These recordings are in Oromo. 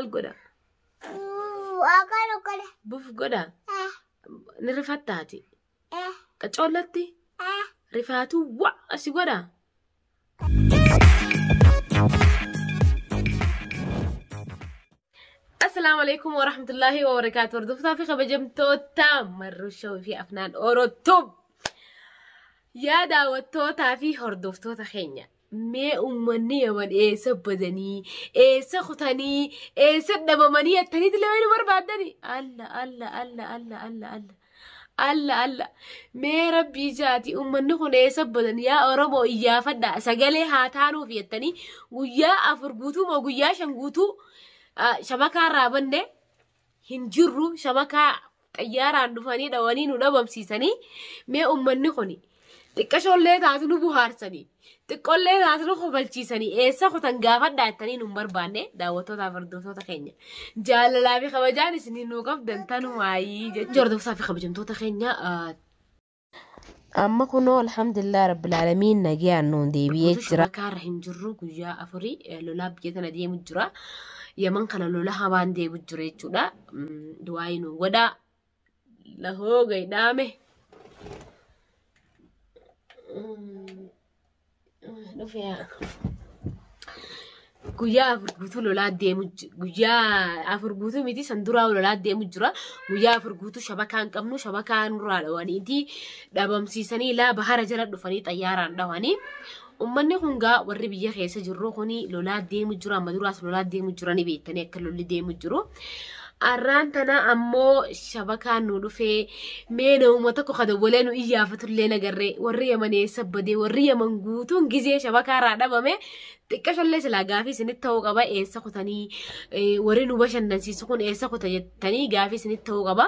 Maal godha? Akkana godha. Buf godha? Ni rifattaati? Qacoollatti? Rifaatuu waa si godha? Assalaamu alaikum warahmatullaahi wabarakaatu. Hordoftoota fi kabajamtoota Marruu Shawii fi Afnaan Orotoob. Yaa daawwattootaa fi hordoftoota keenya. Mee uummanni Yaman eessa badanii, eessa kutanii, eessa dhabamanii jettanii illee nu barbaaddani? Alla, alla, alla, alla, alla, alla. Alla, alla. Mee rabbii jaati uummanni kun eessa badan yaa Oromoo iyyaafadha sagalee haa taanuuf jettanii guyyaa 4 guutuu moo guyyaa 5 guutuu shabakaa irraa banne hin jirru shabakaa xayyaaraan dhufanii dhawanii nu dhabamsiisanii mee uummanni kun xiqqashoollee taatu nu buhaarsanii xiqqoollee taatu nu kofalchiisanii eessa kutan gaafadhaa jettanii nu hin barbaanne daawwattootaaf hordoftoota keenya jaalalaa fi kabajaan isin nuu qabdan tanumaayii jechuudha. Hordoftoota fi kabajamtoota keenya Amma kunoo alhamdulillah rabbil aalamiin nagayaan nuun deebi'ee jira. Shabakaa irra hin jirru guyyaa 4 lolaa biyya tana deemu jira. Yaman kana lola hamaan deemu jira jechuudha. Du'aayi nu godhaa. Lahoo gaidhaame. Dhufee guyyaa 4 guutuu lolaa deemu guyyaa 4 guutuu miti san duraa lolaa deemu jira. Guyyaa 4 guutuu shabakaa hin qabnu shabakaa nurraa dhawaniiti dhabamsiisanii laa bahara jala dhufanii xayyaaraan dhawanii. Uummanni kun gaa warri biyya keessa jirru kuni lolaa deemu jira amma duraas lolaa deemu jira ni beektanii akka lolli deemu jiru. Arraan tana ammoo shabakaan nu dhufee mee namuma tokko ka dawwalee nu iyyaafatullee nagarree warri Yaman eessa badee warri Yaman guutuun gizee shabakaa irraa dhabame xiqqashollee silaa gaafii isinitti ta'uu qaba eessa kutanii warri nu bashannansiisu kun eessa kuta jettanii gaafii isinitti ta'uu qaba.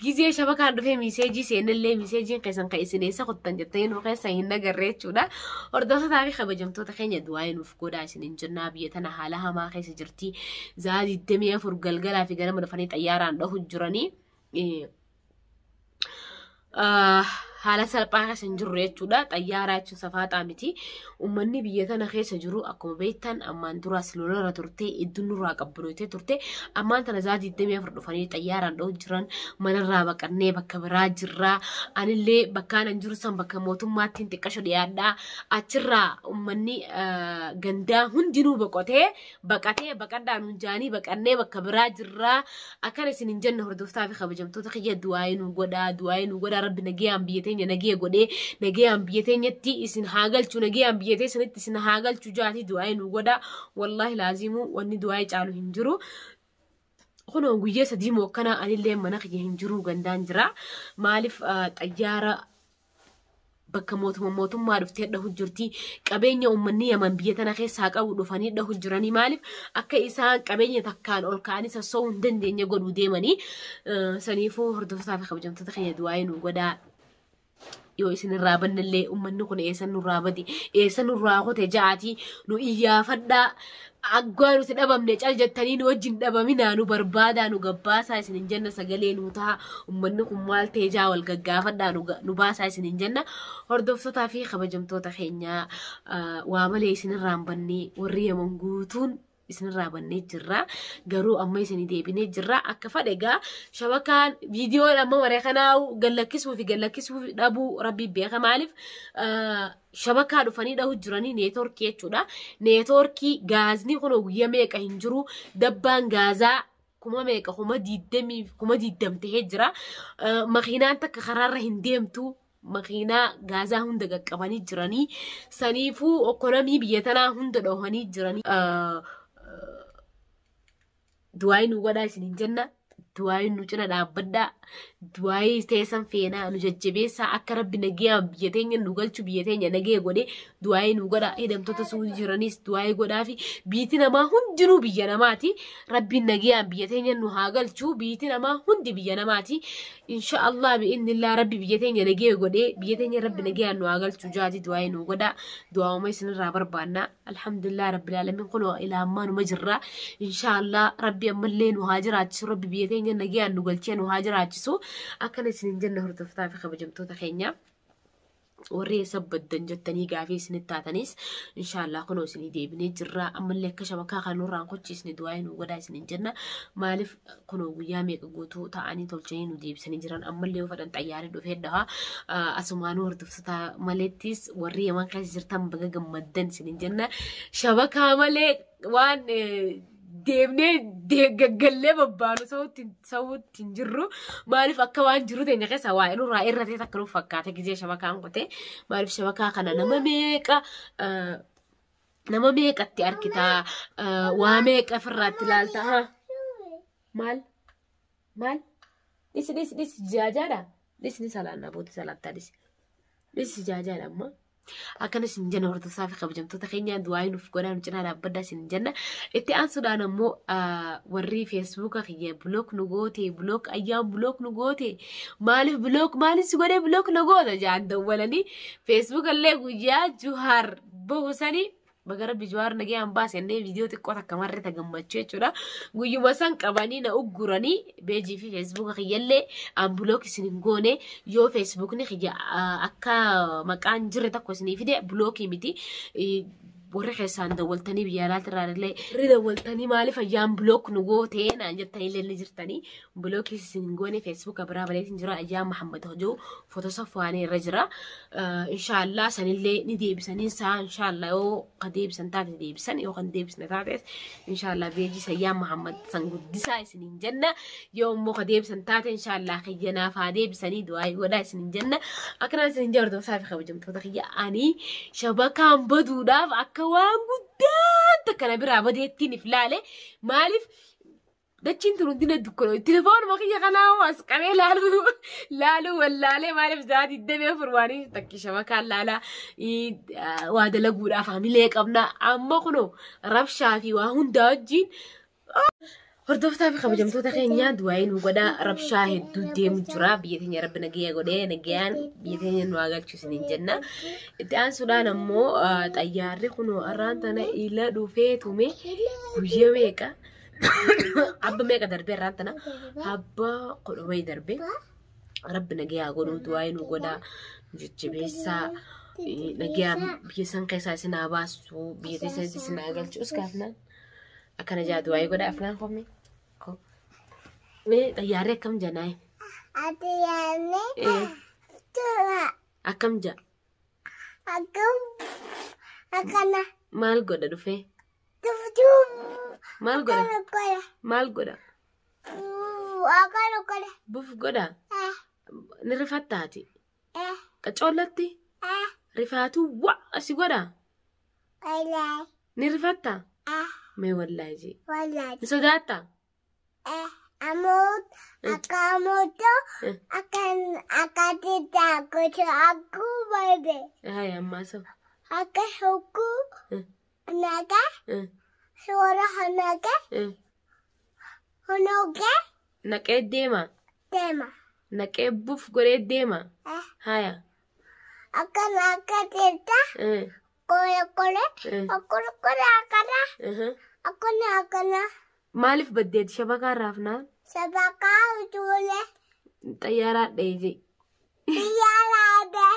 Gizee shabakaan dhufee miseejii seenallee miseejiin keessan kan isin eessa kuttan jettanii nu keessa hin nagarree jechuudha. Hordoftootaa fi kabajamtoota keenya du'aa nuuf godhaa isin hin jennaa biyya tana haala hamaa keessa jirti. Za'a 24 galgalaa fi ganama dhufanii xayyaaraan dhahu jiranii. Haala salphaa keessa hin jirru jechuudha. Xayyaaraa jechuun safaaxaa miti. Uummanni biyya tana keessa jiru akkuma beektan ammaan duraas lolarra turte iddoon nurraa qabbanootee turte. Ammaan tana za'a 24 dhufanii xayyaaraan dhahu jiran manarraa baqannee bakka biraa jirra. Anillee bakkaan an jiru san bakka mootummaatti xiqqasho dhiyaadha. Achirraa uummanni gandaa hundinuu boqotee baqatee baqadhaan hunjaanii baqannee bakka biraa jirra. Akkana isin hin jenne hordoftaa fi kabajamtoota kiyya du'aayii nu godhaa du'aayii nu godhaa rabbi nagayaan biyya teenya nagaya godhee nagayaan biyya teenyatti isin haa galchu nagayaan biyya teessanitti isin haa galchu jaati du'aayii nu godhaa wallaahi laazimu wanni du'aayii caalu hin jiru. Kunoo guyyaa 3 moo akkanaa anillee mana kiyya hin jiru gandaan jira. Maaliif xayyaara bakka mootummaa dhuftee dhahu jirti. Qabeenya uummanni Yaman biyya tana keessaa qabu dhufanii dhahu jiranii maaliif akka isaan qabeenya takkaan ol ka'anii sasso'uu hin dandeenye godhuu deemanii. Saniifuu hordoftootaa fi kabajamtoota keenya du'aayii nu godhaa. Yoo isin irraa bannallee uummanni kun eessa nurraa bade eessa nurraa kute ja'aati nu iyyaafadhaa. Aggaa nuti dhabamne cal jettanii nu wajjin dhabaminaa nu barbaadaa nu gabbaasaa isin hin jenna sagalee nu ta'a uummanni kun maal ta'e jaa wal gaggaafadhaa nu baasaa isin hin jenna. Hordoftootaa fi kabajamtoota keenya waa malee isin irraa hin bannee warri Yaman guutuun isin irraa bannee jirra. Garuu amma isin deebinee jirra. Akka fadhe egaa shabakaan viidiyoon amma waree kanaa gallakkisuu fi gallakkisuu dhabuu rabbi beeka maaliif shabakaa dhufanii dhahu jiranii neetworkii jechuudha. Neetworkii gaazni kun guyyaa meeqa hin jiru dabbaan gaazaa kuma meeqa kuma diidamii kuma diidam ta'ee jira. Makiinaan takka karaarra hin deemtu. Makiinaa gaazaa hunda qaqqabanii jiranii. Saniifuu okkonomii biyya tanaa hunda dhohanii jiranii. Du'aayi nu godhaa isin hin jenna. Du'aayi nu cina dhaabbadhaa. Du'aayi teessan feenaa nu jajjabeessaa akka rabbi nagayaan biyya teenya nu galchu biyya teenya nagaya godhee du'aayi nu godhaa. Hidhamtoota suutii jiranis du'aayi godhaa fi biyyi namaa hundinuu biyya namaati. Rabbiin nagayaan biyya teenya nu haa galchu biyyi namaa hundi biyya namaati. Insha Allah bi'innillaa rabbi biyya teenya nagaya godhee biyya teenya rabbi nagayaan nu haa galchu jaati du'aayi nu godhaa. Du'aa'uma isinirraa barbaanna. Alhamdulillah rabbil alamin kunoo ilaa ammaa numa jirra. Insha Allah rabbi ammallee nu haa jiraachisu rabbi biyya teenya nagayaan nu galchee nu haa jiraachisu. Akkana isin hin jenne hordoftoota fi kabajamtoota keenya. Warri eessa baddan jettanii gaafii isinitti taatanis inshaallah kunoo isinii deebinee jirra. Ammallee akka shabakaa kan nurraan kochiisne du'aa nu godhaa isiniin jenna. Maaliif kunoo guyyaa meeqa guutuu ta'anii tolchanii nu deebisanii jiran. Ammallee yoo fedhan xayyaarri dhufee dhaha. Asumaanuu hordoftoota maleettis warri Yaman keessa jirtan baga gammaddan isiniin jenna. Shabakaa malee waan deemnee gaggallee babbaanu sa'uutti hin jirru. Maaliif akka waan jiru teenya keessa waa nurraa irra ta'e takka nuuf fakkaata gizee shabakaan qote. Maaliif shabakaa kana nama meeqa nama meeqatti argitaa, waa meeqa ofirraatti ilaalta. Maal maal dhisi dhisi dhisi jaajaadha dhisi ni salaannaa booda salaattaa dhisi dhisi jaajaadha amma. Akkana isin jenna hordoftoota fi kabajamtoota keenya, du'aa nuuf godhaa, nu cinaa dhaabbadhaa isin jenna. Itti aansuudhaan ammoo warri Feesbuuka kiyya block nu goote, block ayyaan block nu goote, maaliif block, maaliif si godhee block nu goota jaan dawwalanii. Feesbuuka illee guyyaa Juhaar bahu sanii, baga Rabbi Juhaar nagayaan baase jennee viidiyoo xiqqoo takka marree ta gammachuu jechuudha. Guyyuma san qabanii na ugguranii beejii fi Feesbuuka kiyyallee an block isin hin goone. Yoo Feesbuukni kiyya akka maqaan jirre tokko isinii fide blockii miti. Warri keessaan dawwaltanii biyya alaatirraa illee warri dawwaltanii maaliif ayyaan block nu gootee naan jettanii illee ni jirtanii. Blockii isin hin goone. Feesbuuka biraa baleetiin jira, Ayyaan Mahammad Hojuu foto safaanii irra jira. Inshaallah sanillee ni deebisanii isaa, inshaallah yoo ka deebisan taate deebisan, yoo kan deebisne taates inshaallah beejii Ayyaan Mahammad san guddisaa isiniin jenna. Yoo immoo ka deebisan taate inshaallah kiyyanaaf haa deebisanii du'aa godhaa isiniin jenna. Akkanaan isiniin jaa hordofaa fi kabajamtoota kiyya, ani shabakaan baduudhaaf akka waan guddaan takka na biraa badeettiin if laale. Maaliif dachiin tun hundina dukkanoo, telefoonuma kiyya kanaa as qabee laaluu laaluu wallaalee. Maaliif sa'aa 24 waan takki shabakaan laalaa waa dalaguudhaaf hamilee qabna. Amma kunoo rabshaa fi waa hundaa wajjin. Hordoftaa fi kabajamtoota keenya, du'aa nu godhaa, rabshaa hedduu deemu jira. Biyya teenya Rabbi nagaya godhee nagayaan biyya teenya nu haa galchu isiniin jenna. Itti aansuudhaan ammoo xayyaarri kunoo arraan tana ila dhufee tume guyyaa meeqa abba meeqa darbee, arraan tana abba 10 darbee. Rabbi nagayaa godhuu du'aa nu godhaa, jajjabeessaa, nagayaan biyya san keessaa isin haa baasu, biyya teessanitti isin haa galchu. Uskaafnaan akkana jaa du'aa godhaa afnaan kommee. Mee xayyaarri akkam janaayi? Ati yaadne tura. Akkam jaa? Akkam akkana. Maal godha dhufee? Tuftuu. Maal godha? Akkana godha. Maal godha? Akkana godha. Buf godha? Ni rifattaati? Eh. Qacoollatti? Eh. Rifaatuu wa si godha? Wallahi. Ni rifatta? Eh. Mee wallaahi jee. Wallahi. Ni sodaattaa? Eh. Ammoo akka ammoo akkan akkatti taakutu akkuma be. Haa, ammaa saba. Akka hokkuu naga suura naga honoge. Naqee deema. Deema. Naqee buf godhee deema. Eh. Haya. Akkana akkatti kole kole akkana kole akkana akkana akkana. Maaliif baddeeti shabakaa raafnaan? Sabakaa utuule. Xayyaaraa dha'ee jee. Xiyyaara.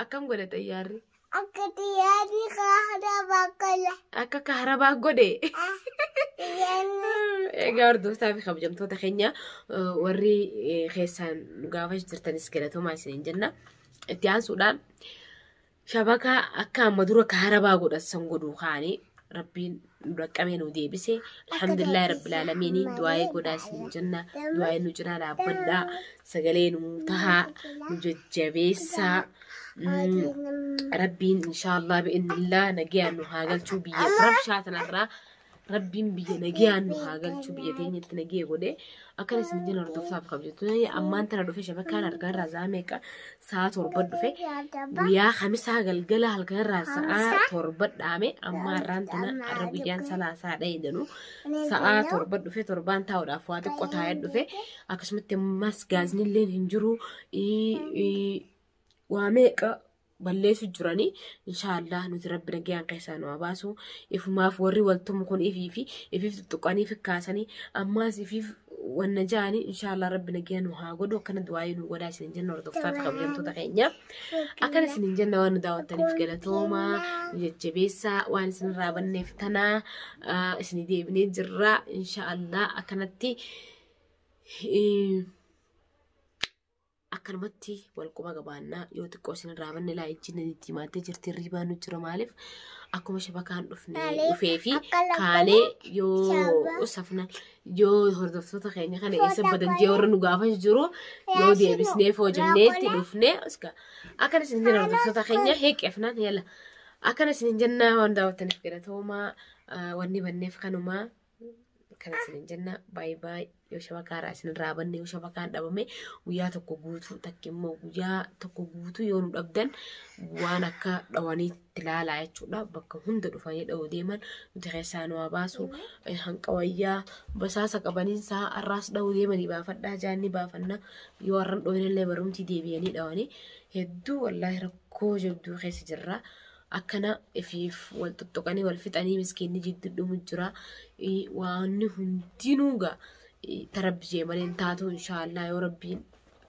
Akkam godhe xayyaarri? Akka xiyyaarri kaarabaa godhe. Akka kaarabaa godhe. Xiyyaarri. Egaa hordoftoota fi kabajamtoota keenya, warri keessaan nu gaafachuu jirtanis galatoomaa isiniin jenna. Itti aansuudhaan shabakaa akka amma dura kaarabaa godhan san godhuu kaanii Rabbiin nu dhaqqabee nu deebise. Alhamdulillahi rabbil aalamiin, du'aa'ee godhaa isiniin jenna. Du'aa'ee nu cinaa dhaabbadhaa. Sagalee nu tahaa, nu jajjabeessaa. Rabbiin inshaallah bi'innillah nagayaan nu haa galchuu biyya rabshaa tanarraa. Rabbiin biyya nagayaan nu haa galchuu, biyya teenyatti nagaya godhee. Akkana isin jenna hordoftoota kabajattoota. Ammaan tana dhufe shabakaan argaa irraa sa'a meeqa, sa'a 7 dhufe. Guyyaa Kamisaa galgala halkan irraa sa'a 7 dhaame. Amma har'aan tana har'a guyyaan salaasaa dha'e jedhu sa'a 7 dhufe. Torbaan taa'uudhaaf waa xiqqoo taa'ee dhufe. Akkasumatti ammas gaaznillee hin jiru, waa meeqa balleessu jiranii. Inshaallah nuti Rabbi nagayaan keessaa nu haa baasu. Ifumaaf warri waltumu kun ifii fi ifiif tuttuqanii fikkaasanii ammaas ifiif Wanna jaani inshaallah rabbi nagaa nu haa godhu, akkana du'aayii nu godhaa isin jenna hordoftaa fi kabajamtoota keenya. Akkana isin jenna, waan nu daawwattaniif galatoomaa, nu jajjabeessaa, waan isin irraa banneef tanaa isin deebinee jirra inshaallah. Akkanatti akkanumatti wal quba qabaannaa. Yoo xiqqoo isin irraa banne laa ijji itti himaattee jirti, hirribaa nu jira. Maaliif akkuma shabakaan dhufne dhufee fi kaanee yoo safna yoo hordoftoota keenya kana eessa badan jee warra nu gaafas jiru yoo deebisnee foojamneetti dhufne akkana isin jenna hordoftoota keenya heeqqeefnaan yala akkana isin jenna. Waan daawwattaniif galatoomaa, wanni banneef kanumaa, akkana isin jenna. Baay'ee baay'ee yoo shabakaarraa isin irraa banne, yoo shabakaan dhabame guyyaa tokko guutuu takka immoo guyyaa tokko guutuu yoo nu dhabdan waan akka dhawaniitti ilaalaa jechuudha. Bakka hunda dhufanii dha'uu deeman, nuti keessaa nu haa baasu. Hanqa wayyaa basaasa qabaniinsaa har'aas dha'uu deemanii baafadhaa jaanni baafanna, yoo har'an dhoohinallee barumti deebi'anii dhawanii hedduu. Wallaahi rakkoo jabduu keessa jirra. Akkana ifiif wal tuttuqanii wal fixanii miskiinni jidduu dhumu jira. Waanni hundinuu gaa tarabbi jee malee hin taatu. Inshaallah yoo rabbiin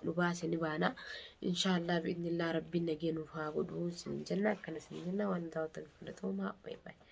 nu baase ni baana. Inshaallah bi'idnillaa rabbiin nagee nuuf haa godhu isin jenna, akkana isin jenna. Waan daawwattan filatoomaa, baay'ee baay'ee.